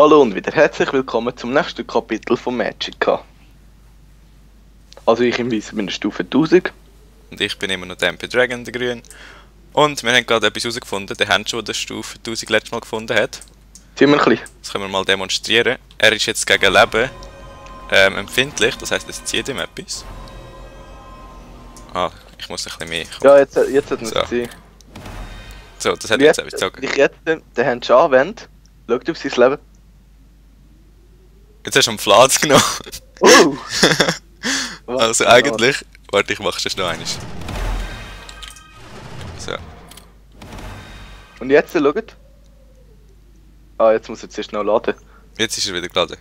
Hallo und wieder herzlich willkommen zum nächsten Kapitel von Magicka. Also ich im Weißen bin der Stufe 1000. Und ich bin immer noch der MP Dragon, der Grün. Und wir haben gerade etwas herausgefunden, der Handschuh, der Stufe 1000 letztes Mal gefunden hat. Ziehen wir ein bisschen. Das können wir mal demonstrieren. Er ist jetzt gegen Leben empfindlich, das heisst, es zieht ihm etwas. Ah, ich muss ein bisschen mehr kommen. Ja, jetzt hat man So. es gesehen. So, das hat jetzt etwas gezogen. Ich jetzt den Handschuh anwende, schaut auf sein Leben. Jetzt hast du einen Platz genommen. Oh! Also eigentlich... Warte, ich mach's noch einmal. So. Und jetzt schaut. Ah, jetzt muss er zuerst noch laden. Jetzt ist er wieder geladen.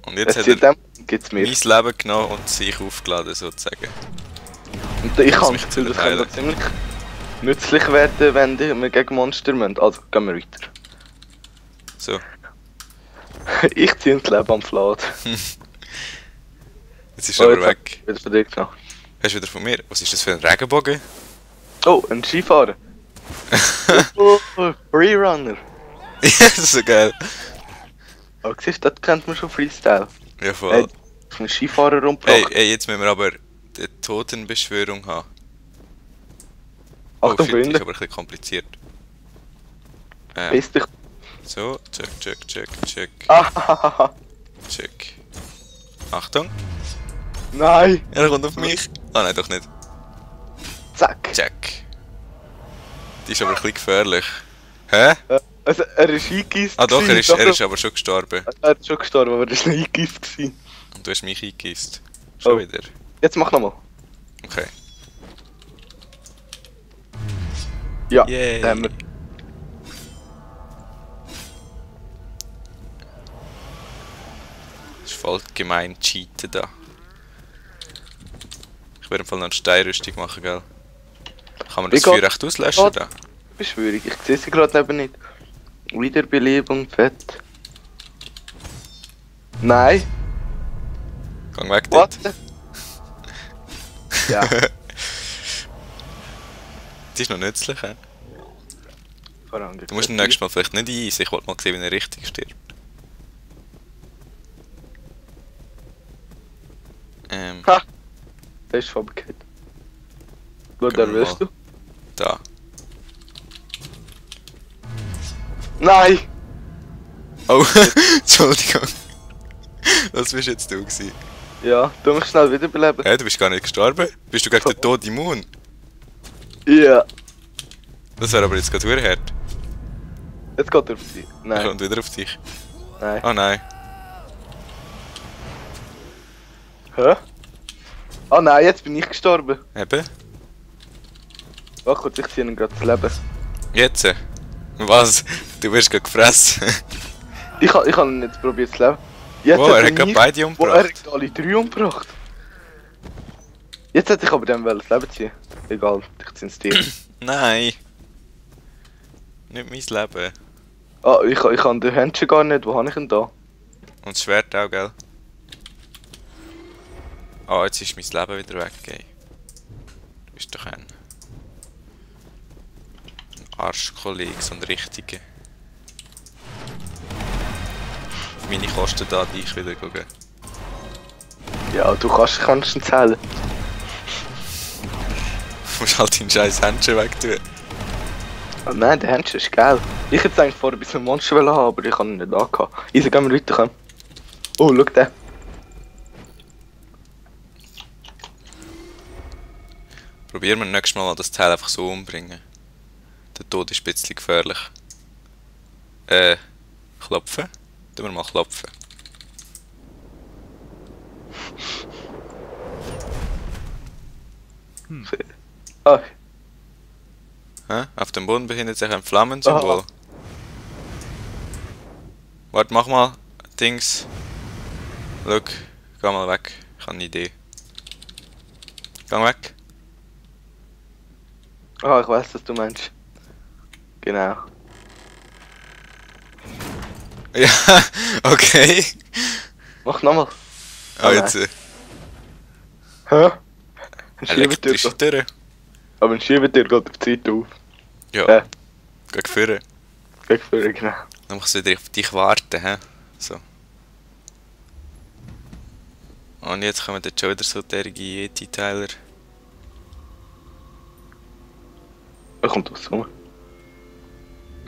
Und jetzt hat Jetzt er gibt's mir. mein Leben genommen und sich aufgeladen, sozusagen. Und ich muss habe mich das Gefühl, das heilen. könnte ziemlich nützlich werden, wenn wir gegen Monster müssen. Also, gehen wir weiter. So. Ich ziehe das Leben am Flat. Jetzt ist er aber jetzt weg. Wieder von dir genommen. Hast du wieder von mir? Was ist das für ein Regenbogen? Oh, ein Skifahrer. Oh, Freerunner. Ja, das ist so geil. Aber siehst du, das kennt man schon Freestyle. Ja, voll. Auf einen Skifahrer Ey, rumgebracht. jetzt müssen wir aber die Totenbeschwörung haben. Achtung, shit, ist Freunde. aber ein bisschen kompliziert. Piss dich. So, check. Ah, Check. Achtung. nein. Er kommt auf mich. Ah, nein, doch nicht. Zack. Check. Die ist aber ein bisschen gefährlich. Hä? Also, er ist eingegeist. Ah doch, er gewesen. ist aber schon gestorben. Er ist schon gestorben, aber er ist nicht eingegeist gewesen. Und du hast mich eingegeist. Schon Oh. wieder. Jetzt mach nochmal. Okay. Ja, Yay. da haben wir. Das ist voll gemein cheaten da. Ich werde im Fall noch eine Steinrüstung machen, gell? Kann man das Wie Feuer geht- echt auslöschen da? Beschwörung. Ich sehe sie gerade eben nicht. Wiederbelebung, fett. Nein. Gang weg What? dort. Ja. Die ist noch nützlich, hä? Vorangegangen. Du musst ihn nächstes Mal vielleicht nicht eisen, ich wollte mal sehen, wie er richtig stirbt. Ha! Der ist fabriziert. Wo, Gehen der wir willst mal. du? Da. Nein! Oh, Entschuldigung. Was bist jetzt du gewesen? Ja, du mich schnell wiederbeleben. Hä, du bist gar nicht gestorben? Bist du gegen den Tod immun? Ja. Das wäre aber jetzt gerade verdammt hart. Jetzt geht er auf dich. Er Nein, kommt wieder auf dich. nein. Oh nein. Hä? Ah nein, jetzt bin ich gestorben. Eben? Warte kurz, ich ziehe ihn gerade das Leben. Jetzt? Was? Du wirst gerade gefressen. Ich habe ihn jetzt probiert zu leben. Jetzt Wow, er hat gerade mich- beide Er umgebracht. hat alle 3 umgebracht. Jetzt hätte ich aber dem das Leben ziehen. Egal, ich ziehe es dir. Nein. Nicht mein Leben. Ah, ich habe den Händchen gar nicht. Wo habe ich ihn da? Und das Schwert auch, gell? Ah, jetzt ist mein Leben wieder weg, ey. Du bist doch ein Arschkollege, so ein richtiger. Auf meine Kosten da dich wieder gucken. Ja, du kannst ihn zählen. Du musst halt deinen scheiß Händchen wegtun. Ah, nein, der Händchen ist geil. Ich hätte eigentlich vorher ein bisschen Monster haben, aber ich habe ihn nicht angehabt. Easy, gehen wir weiter. Komm. Oh, schau den. Probieren wir nächstes Mal das Teil einfach so umbringen. Der Tod ist ein bisschen gefährlich. Klopfen? Tun wir mal klopfen. Ah, Hä? Auf dem Boden befindet sich ein Flammensymbol. Aha. Warte, mach mal. Dings. Look, geh mal weg. Ich habe eine Idee. Geh weg. ah, ich weiß, was du meinst. Genau. Ja, okay. Mach nochmal. Ah, jetzt. Hä? Ein Schiebetür. Elektrische Türe. Aber ein Schiebetür geht auf die Seite auf. Ja, Ja. geh führen. Gegen vorher, genau. Dann muss ich wieder auf dich warten, hä? So. Und jetzt kommen dann schon wieder so derige Yeti-Teiler. Er kommt aus rum.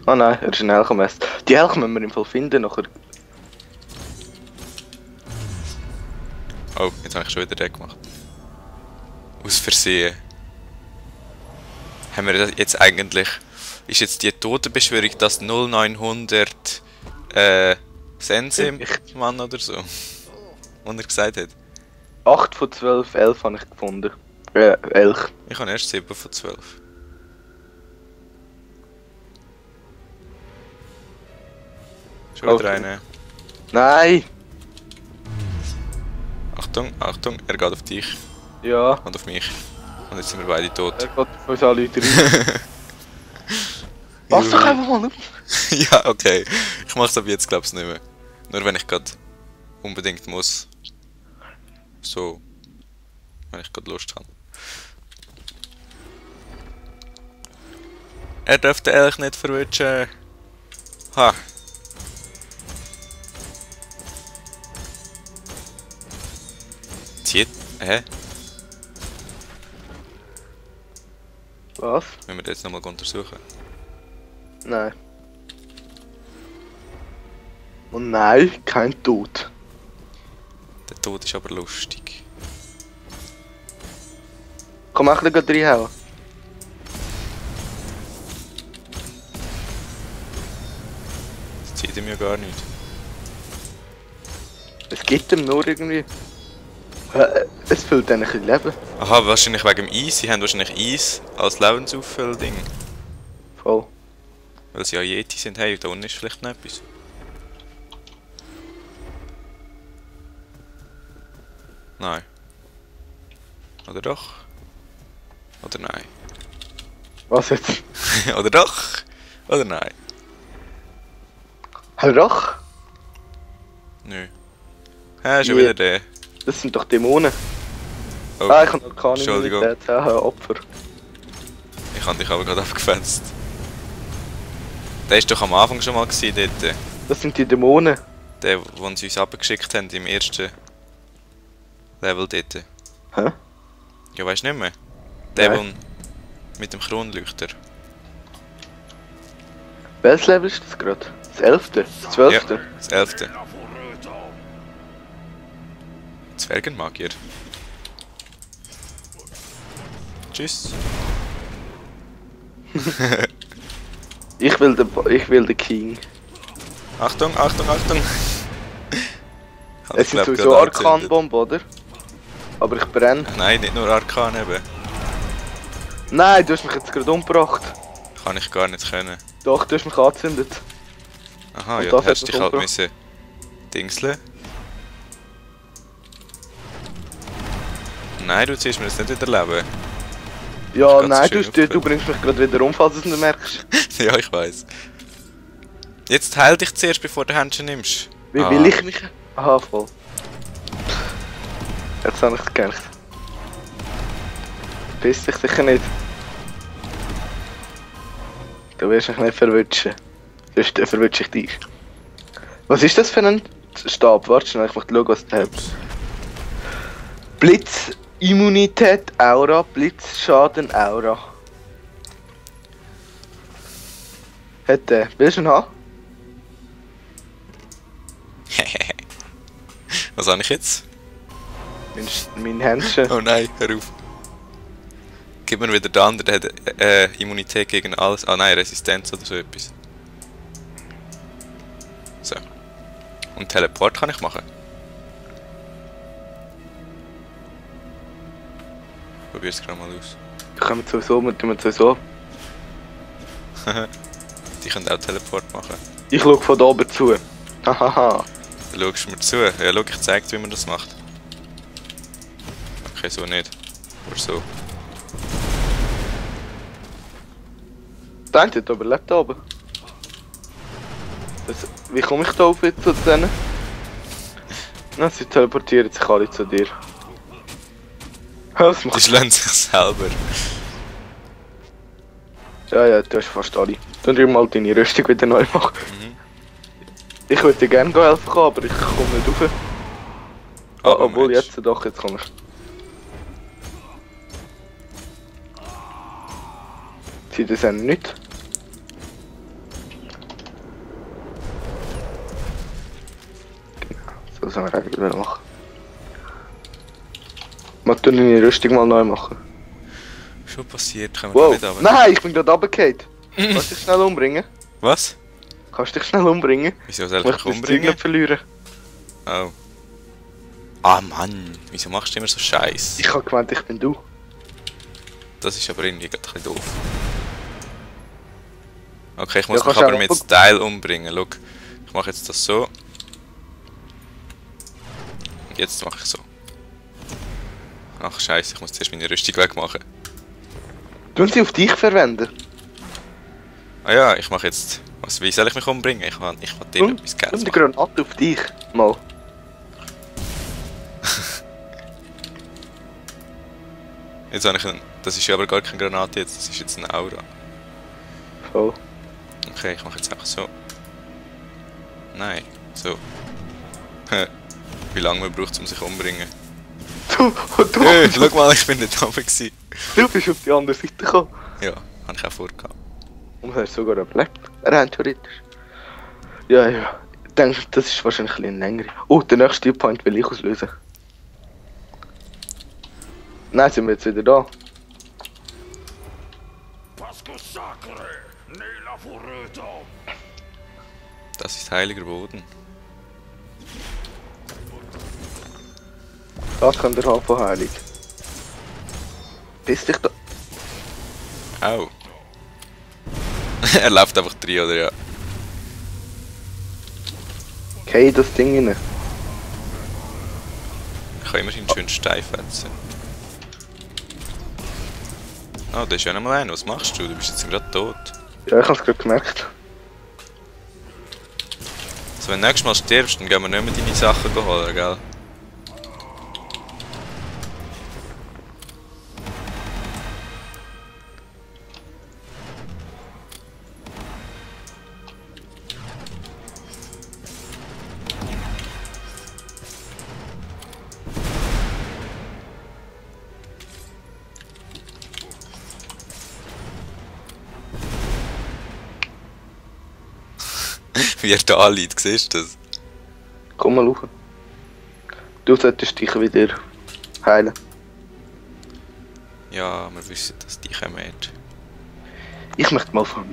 Oh nein, er ist ein Elchmess. Die Elch müssen wir im Fall finden nachher. Oh, jetzt habe ich schon wieder den gemacht. Aus Versehen. Haben wir das jetzt eigentlich... Ist jetzt die Totenbeschwörung das 0900 Sense-Mann oder so? Was er gesagt hat. 8 von 12 Elf habe ich gefunden. Elch. Ich habe erst 7 von 12. Schon wieder eine. Nein! Achtung, Achtung, er geht auf dich Ja. und auf mich. Und jetzt sind wir beide tot. Er geht auf uns alle Leute rein. Lass doch einfach mal. Ja, okay. Ich mach's ab jetzt glaub's nicht mehr. Nur wenn ich gerade unbedingt muss. So. Wenn ich gerade Lust habe. Er darf den Elch nicht verwutschen. Ha. Zieht. Hä? Was? Wenn wir das jetzt nochmal untersuchen. Nein. Oh nein, kein Tod. Der Tod ist aber lustig. Komm, auch gleich reinhauen. Das zieht ihm ja gar nicht. Es gibt ihm nur irgendwie. Es füllt dann ein bisschen Leben. Aha, wahrscheinlich wegen dem Eis. Sie haben wahrscheinlich Eis als Lebensauffüllding. Voll. Weil sie ja Yeti sind. Hey, da unten ist vielleicht noch etwas. Nein. Oder doch? Oder nein? Was jetzt? Oder doch? Oder nein? Hä, doch? Nö. Hä, schon Yeah. wieder der. Das sind doch Dämonen. Oh, Ah, ich habe noch keine Entschuldigung. Immunität. Haha, Opfer. Ich habe dich aber gerade abgefetzt. Der ist doch am Anfang schon mal gewesen, dort. Das sind die Dämonen. Der, den sie uns abgeschickt haben im ersten Level dort. Hä? Ja, weißt du nicht mehr? Der, Nein. der mit dem Kronleuchter. Welches Level ist das gerade? Das 11.? Das 12.? Ja, das 11. Zwergenmagier. Tschüss. Ich will den King. Achtung, Achtung, Achtung! Es sind sowieso Arkanbomben, oder? Aber ich brenne. Nein, nicht nur Arkan eben. Nein, du hast mich jetzt gerade umgebracht. Kann ich gar nicht können. Doch, du hast mich angezündet. Aha, Und ja, das dann hat hättest du mich dich halt umgebracht. müssen dingseln. Nein, du ziehst mir das nicht wieder Leben. Ja, Ganz nein, schön du aufgehört. bringst mich gerade wieder um, falls du es nicht merkst. Ja, ich weiß. Jetzt heil dich zuerst, bevor du Händchen nimmst. Wie will ich mich? Aha, voll. Jetzt habe ich es gemerkt. Piss dich sicher nicht. Du wirst mich nicht verwutschen. Sonst verwutsche ich dich. Was ist das für ein Stab? Warte schnell, ich möchte schauen, was der hat. Blitzimmunität, Aura, Blitzschaden, Aura. Hat der. Willst du ihn haben? Was habe ich jetzt? Mein Händchen. Oh nein, hör auf. Gib mir wieder den anderen, der hat Immunität gegen alles. Ah nein, Resistenz oder so etwas. So. Und Teleport kann ich machen. Probier es gerade mal aus. Die kommen sowieso, wir tun sowieso. Die können auch Teleport machen. Ich schaue von da oben zu. Hahaha. Du schaust mir zu. Ja, schau, ich zeig dir, wie man das macht. Okay, so nicht. Oder so. Der eine hat überlebt da oben. Wie komme ich da auf jetzt zu denen? Na, sie teleportieren sich alle zu dir. Was Die macht schlagen sich selber. Ja, ja, du hast fast alle. Dann dir mal deine Rüstung wieder neu machen. Mhm. Ich würde dir gerne helfen, aber ich komme nicht rauf. Ah, Aber obwohl, Mensch. jetzt doch, jetzt kommst du. Sie das nicht. So sollen wir eigentlich machen. Mag du deine Rüstung mal neu machen? Schon passiert, können wir Wow! nicht aber. Nein, ich bin gerade runtergefallen. Kannst du dich schnell umbringen? Was? Kannst du dich schnell umbringen? Wieso soll Ich ich möchte mich das Zeug umbringen? nicht verlieren. Oh. Ah Mann, wieso machst du immer so Scheiß? Ich habe gemeint, ich bin du. Das ist aber irgendwie gerade ein bisschen doof. Okay, ich muss Ja, mich kannst aber auch- mit Style umbringen. Schau, ich mache jetzt das so. Und jetzt mache ich so. Ach Scheiße, ich muss zuerst meine Rüstung wegmachen. Tun sie auf dich verwenden? Ah ja, ich mache jetzt. Was, wie soll ich mich umbringen? Ich will dir Und etwas Geiles die machen. Granate auf dich. Mal. Jetzt habe ich einen. Das ist ja aber gar keine Granate jetzt, das ist jetzt eine Aura. Voll. Okay, ich mache jetzt einfach so. Nein, so. Wie lange man braucht, um sich umbringen. Du Hey, schau mal, ich bin nicht da gewesen. bist auf die andere Seite gekommen. Ja, habe ich auch vorgehabt. Und hast sogar überlebt. Rein theoretisch. Ja, ja. Ich denke, das ist wahrscheinlich ein bisschen länger. Oh, den nächsten Point will ich auslösen. Nein, sind wir jetzt wieder da. Das ist heiliger Boden. Das kann der haben von heilig. Piss dich da. Au. Er läuft einfach drin, oder ja? Okay, das Ding rein. Ich kann immerhin schön steif fetzen. Oh, da ist ja noch mal einer. Was machst du? Du bist jetzt gerade tot. Ja, ich hab's gerade gemerkt. Also wenn du nächstes Mal stirbst, dann gehen wir nicht mehr deine Sachen holen, gell? Wie er da liegt, siehst du das? Komm mal rauf. Du solltest dich wieder heilen. Ja, wir wissen, dass die kommen. Ich möchte mal von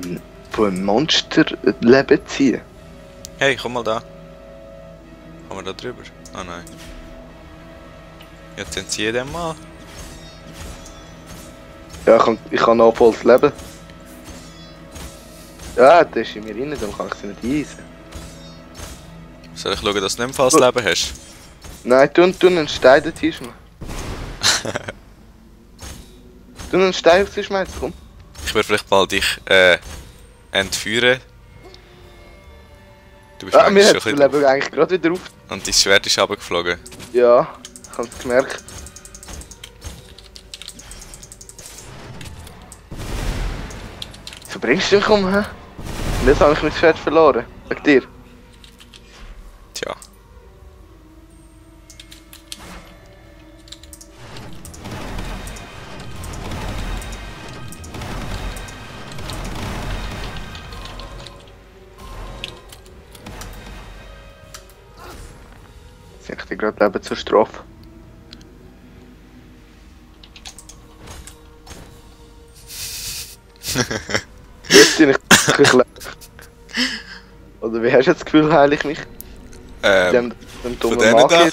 einem Monsterleben ziehen. Hey, komm mal da. Kommen wir da drüber? Ah nein. Jetzt entzieh den mal. Ja, ich kann noch volles Leben. Ja, das ist in mir rein, dann kann ich sie nicht eisen. Soll ich schauen, dass du nicht mehr volles Leben hast? Nein, tu einen Stein dorthin schmeißen. Tu einen Stein auf sie schmeißen, komm. Ich würde vielleicht bald dich entführen. Du bist Ah, mir manchmal hat schon das ein bisschen... Leben eigentlich gerade wieder auf. Und dein Schwert ist runtergeflogen. Ja, ich hab's gemerkt. So bringst du mich um, hä? Und jetzt habe ich mein Schwert verloren. Wegen dir. Tja. Jetzt ich dir gerade Leben zur Strafe. Jetzt bin ich wirklich leer. Oder wie hast du jetzt das Gefühl, heile ich mich? Dem Von dummen denen da? Magier.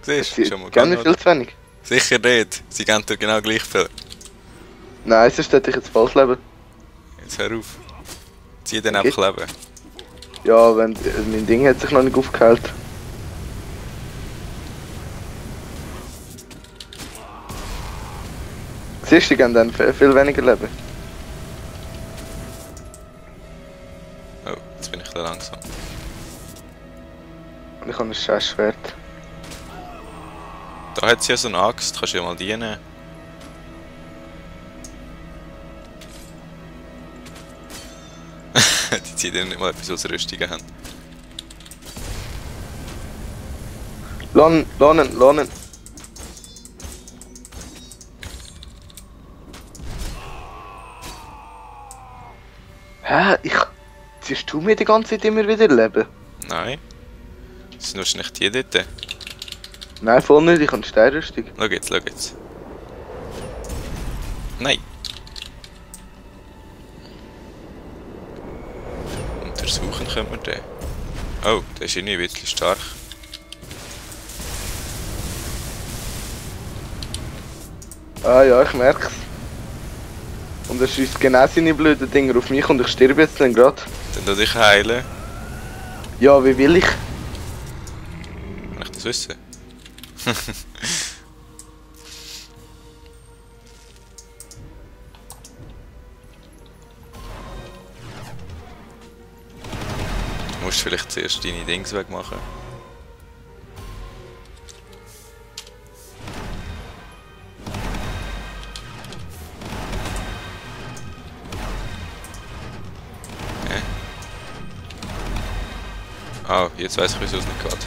Siehst du, schon mal Gerne gut. viel zu wenig. Sicher nicht. Sie geben dir genau gleich viel. Nein, sonst hätte ich jetzt volles Leben. Jetzt hör auf. Zieh den Okay. einfach Leben. Ja, wenn mein Ding hat sich noch nicht aufgeheilt. Siehst du, die geben dann viel weniger Leben. Oh, jetzt bin ich da langsam. Und ich habe ein scheiß Schwert. Da hat sie ja so eine Axt, kannst du ja mal die nehmen. die nicht mal etwas aus Rüstungen haben. Lohnen. Hä? Ziehst du mir die ganze Zeit immer wieder Leben? Nein. Das sind wahrscheinlich die dort. Nein, voll nicht, ich habe Steinrüstung. Schau jetzt. Nein. Untersuchen können wir den. Oh, der ist irgendwie ein bisschen stark. Ah ja, ich merk's. Und er schießt genau seine blöden Dinger auf mich und ich sterbe jetzt dann grad. Dann tu dich heilen. Ja, wie will ich? Kann ich das wissen? Du musst vielleicht zuerst deine Dings wegmachen. Ah, jetzt weiß ich, wieso es nicht geht.